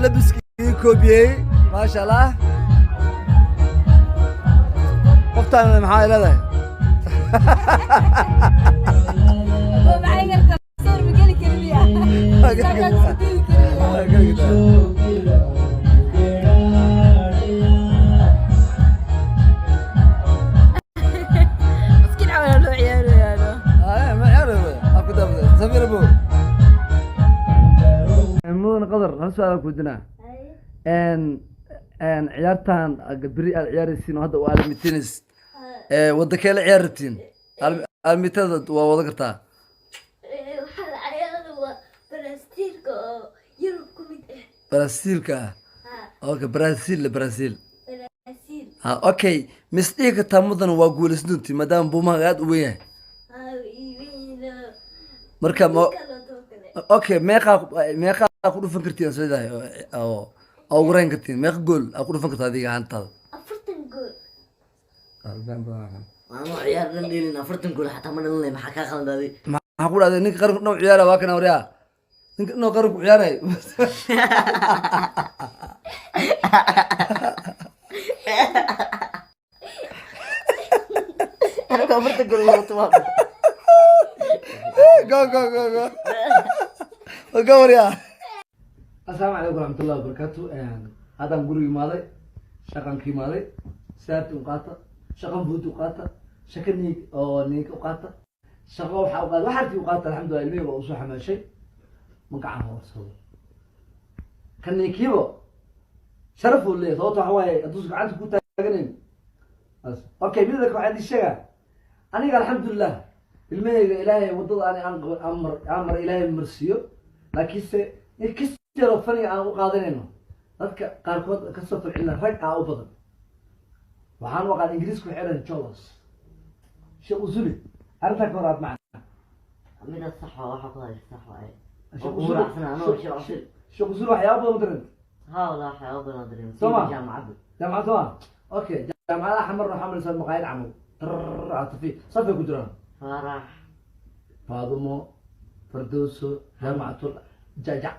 Labiskii koobiyey, maasha Allah. Qoftaan maxaa leedahay? Maxay kartaa? Sawir ma geli karmiya? Waa geli kartaa. Waa geli kartaa. Miskiin camal loo ciyaarayaano. Ah, ma ciyaarayo. Afka dabada. Samir Abu. Mudan Qadar, hal su'aal aan ku weydiinaa. En ciyaartan beri aad ciyaaraysiin oo hadda waa aalamiiteynaysid. Ee wadankee la ciyaari rabtiin? Aalamiitada waa wada kartaa. Waxaa la ciyaarada waa Brazilka oo Yurub ku mid ah. Brazilka ah. Ha. Okay, Brazil, Brazil. Brazil. Ha, okay. Mis dhihi kartaa mudan waa guulaysan doontiin maadaama buumaha aad u weyn yahay? Ha, iwiina. Marka ma kala doo kale. Okay, meeqaa ku dhufan kartiin aan isleedahay oo oo ugu rayn kartiin? Meeqa gool aa ku dhufan kartaa adiga ahaantaada? 40 gool. Anoo ciyaar dhan dheelin, 40 gool xataa ma dhalinay. Maxaa kaa khaldaaday? Maxaa ku dhahday? Ninka qaranku dhan ciyaara waa kana. Waryaa, ninka dhan qaranku ciyaaray. Anigu 40 gool loo tumaa. Go, go, go, go, go, waryaa. Asalaamu calaykum waraxmatullahi wabarakaatu. Haddaan guriga imaaday, shaqan ka imaaday. Saarti u qaata, shaqan fuud u qaata, shaka niig oo niinka u qaata, shaqo waxaa u qaata, waxaartii u qaata. Alxamdulillah, ilmihii waa usoo xamaashay. Ma gacan hoorsado ka niinkiiba sharaf uu leeyahay, sababto waxa waaye hadduusan gacanta ku taaganayn. Bas. Okay, mida kale waxaan idin sheegaa, aniga alxamdulilah ilmahayga Ilaahay waddada ani aan aan mar Ilaahay marsiiyo, laakiinse in kas yaroo faniga aan u qaadanayno dadka qaarkood kasoo falcelina, rag aa u badan. Waxaan u aqaan Ingiriisku waxay dhahan jealous. Sheekh Usuli, arrintaa ka hor aad macna? Midaas sax waa, waxaa ku haysa sax waaye. Sheekh Waa Usuli. kugu raacsan anoo Sheekh Usul. Sheekh Usuli, waxyaaba badan ma dareent? Ha, walaa waxyaabo badan oo dareemay. Soo ma? Jaamacadda. Jaamacad soo ma? Okay, jaamacadaha Xamar waxaa malaysaa maqaayad camal tarr tafi safay ku jiraan. Faarax. Faadumo, Fardowso, jaamacatul jajac.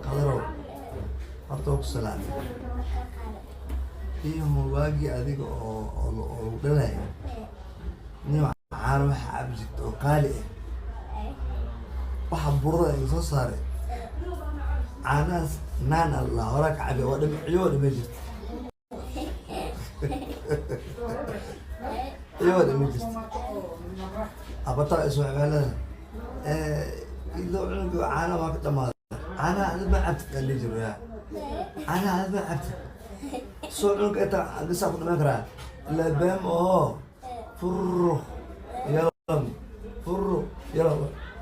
Qadarow, horta waa ku salaamay. Iyo waagii adiga oo lagu dhalayo nin caano waxa cabi jirta oo qaali ah, waxa burada iga soo saaray caanahaas naan allah horaa ka cabi waa dham ciyo waa dhama jirta, ciyo waa dhama jirta. Abataa isu xibaalada idoo cunuga caanaha waa ka dhamaaday. Caanaha adid ma cabtid aan dhihi jiro, yaa caanaha adid ma cabtid soo cunuga inta gasaa ku dhamaan karaa ilaa beem oo furruq yalam furruq yalam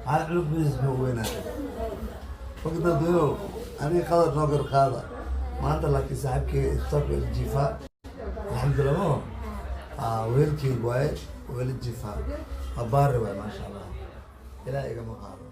maxaa cunug biis ma weynaa. Marka dadweynow, aniga Qadar noo gar qaada maanta, laakiin saaxiibkeyga isbitaalka waa la jiifaa. Alxamdulillah, mo weelkeyga waaye, waa la jiifaa, waa baari waaye, maasha Allah, Ilaah igama qaado.